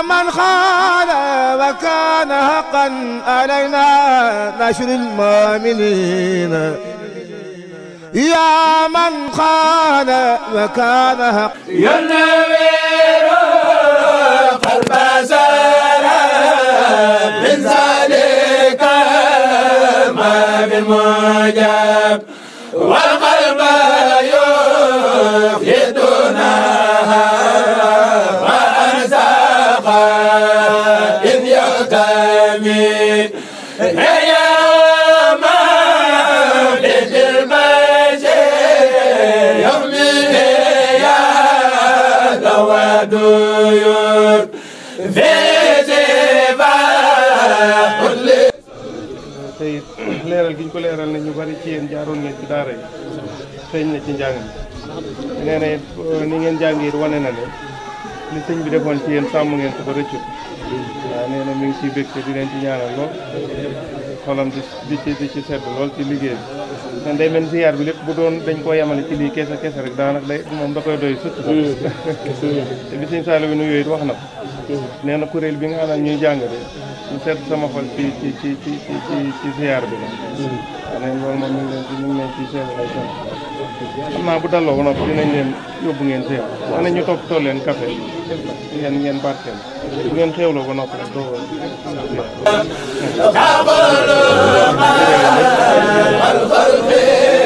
من خان وكان حقا علينا نشر المؤمنين يا من خان وكان حقا ينوير قلب سارة من ذلك ما بالمجاب والقلب يفيدونها وأرزاقا إذ يغتمي يا مولد البشر يومه يا دوادير في زفاف tey leeral gi ñu ko leeral ne ñu bari ci yéen jaaroon ngeen ci daara yi feeñ na ci njàng mi nee na ni ngeen jàngee wane na ne li sëñ bi defoon ci yéen sàmm ngeen ko ba rëccut waaw nee na mi ngi ciy bég te di leen ci ñaanal lool xolam di ci sedd lool ci liggéey bi man day mel ni ziyaar bi lépp bu doon dañ koo yemale ci lii kese rek daanaka day moom da koy doy sëkk te bi sëñ Saliou nu yooyu wax na ko nee na kuréel bi nga xam ne ñuy jàng de ñu seet sama xol ci ziyaar bi la waaw neen loolu moom ñu ngi leen ci seen ay sant xam naa bu dalloo ba noppi dinañ leen yóbbu ngeen seen wax ne ñu toppatoo leen café ngeen barkeel bu ngeen xéewloo ba noppi rek doo الخلق